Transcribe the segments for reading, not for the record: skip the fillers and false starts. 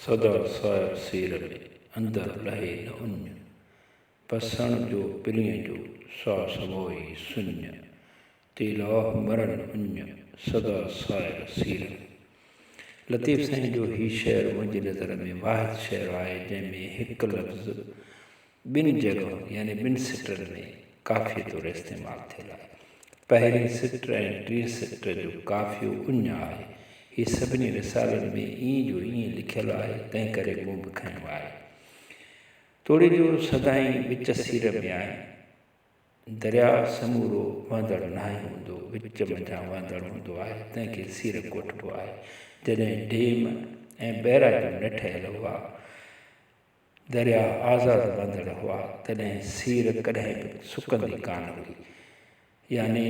سدا سائر سير ۾، اندر لهي نه اڃ. پسڻ جو پرينء جو، سا سڀوئي سڃ. تيلاهه مرن اڃ، سدا سائر سير ۾. لطيف سائين جو هي شعر منهنجي نظر ۾ واحد شعر آهي جنهن ۾ هڪ لفظ ٻن جڳهن يعني ٻن سٽن ۾ قافيي طور استعمال ٿيل آهي. پهرين سٽ ۽ ٽين سٽ جو قافيو اڃ آهي. هي سڀني رسالن ۾ ائين جو ائين لکيل آهي، تنهن ڪري مون به کنيو آهي. توڙي جو سدائين وچ سير ۾ آهن. درياء سمورو وهندڙ ناهي هوندو، وچ منجهان وهندڙ هوندو آهي، تنهن کي سير ڪوٺبو آهي. جڏهن ڊيم ۽ بئراجون نه ٺهيل هئا، درياء آزاد وهندڙ هئا، تڏهن سير ڪڏهن به سڪندي ڪانه هئي. يعني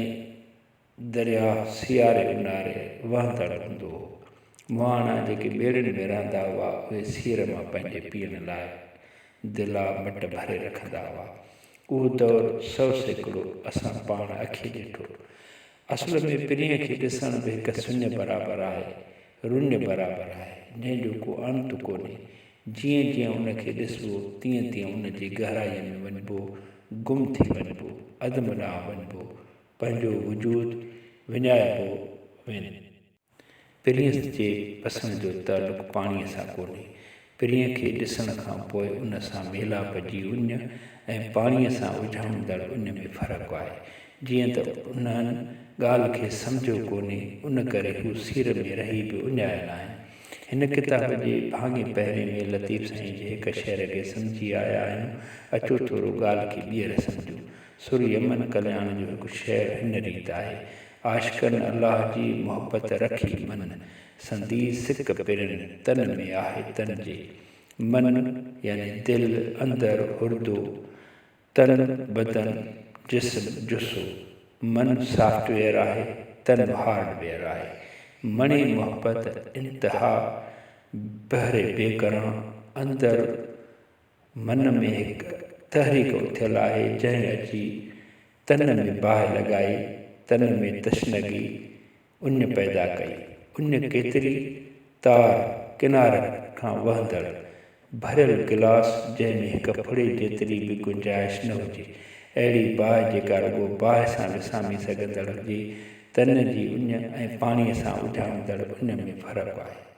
درياء سياري اونهاري وهندڙ هوندو هو. مهاڻا جيڪي ٻيڙين ۾ رهندا هئا، اهي سير مان پنهنجي پيئڻ لاء دلا مٽ ڀري رکندا هئا. اهو دور 100% اسان پاڻ اکين ڏٺو. اصل ۾ پرينء کي ڏسڻ به هڪ سڃ برابر آهي، رڃ برابر آهي، جنهن جو ڪو انت ڪونهي. جيئن جيئن ان کي ڏسبو، تيئن تيئن ان جي گهرائيء ۾ وڃبو، گم ٿي وڃبو، عدم ڏانهن وڃبو، پنهنجو وجود وڃائبو ويندو. پرينء جي پسڻ جو تعلق پاڻيء سان ڪونهي. پرينء کي ڏسڻ کان پوء ان سان ميلاپ جي اڃ ۽ پاڻيء سان اجهامندڙ اڃ ۾ فرق آهي. جيئن ته انهن ڳالهه کي سمجهيو ڪونهي، ان ڪري هو سير ۾ رهي به اڃايل آهن. هن ڪتاب جي ڀاڱي پهرين ۾ لطيف سائين جي هڪ شعر کي سمجهي آيا آهيون. اچو ٿورو ڳالهه کي ٻيهر سمجهون. سر يمن ڪلياڻ جو هڪ شعر هن ريت آهي، عاشقن الله جي محبت رکي من، سندي سڪ پرين تن ۾ آهي تن جي. من يعني دل، اندر، هردو، تن، بدن، جسم، جسو. من سافٽ ويئر آهي، تن هارڊ ويئر آهي. مڻي محبت انتها بحر بيڪران، اندر من ۾ هڪ تحريڪ اٿيل آهي، جنهن اچي تن ۾ باهه لڳائي، تن ۾ تشنگي، اڃ پيدا ڪئي. اڃ ڪيتري؟ تار، ڪنارن کان وهندڙ، ڀريل گلاس، جنهن ۾ هڪ ڦڙي جيتري به گنجائش نه هجي. اهڙي باهه جيڪا رڳو باهه سان وسامي سگهندڙ هجي. تن جي اڃ ۽ پاڻيء سان اجهامندڙ اڃ ۾ فرق آهي.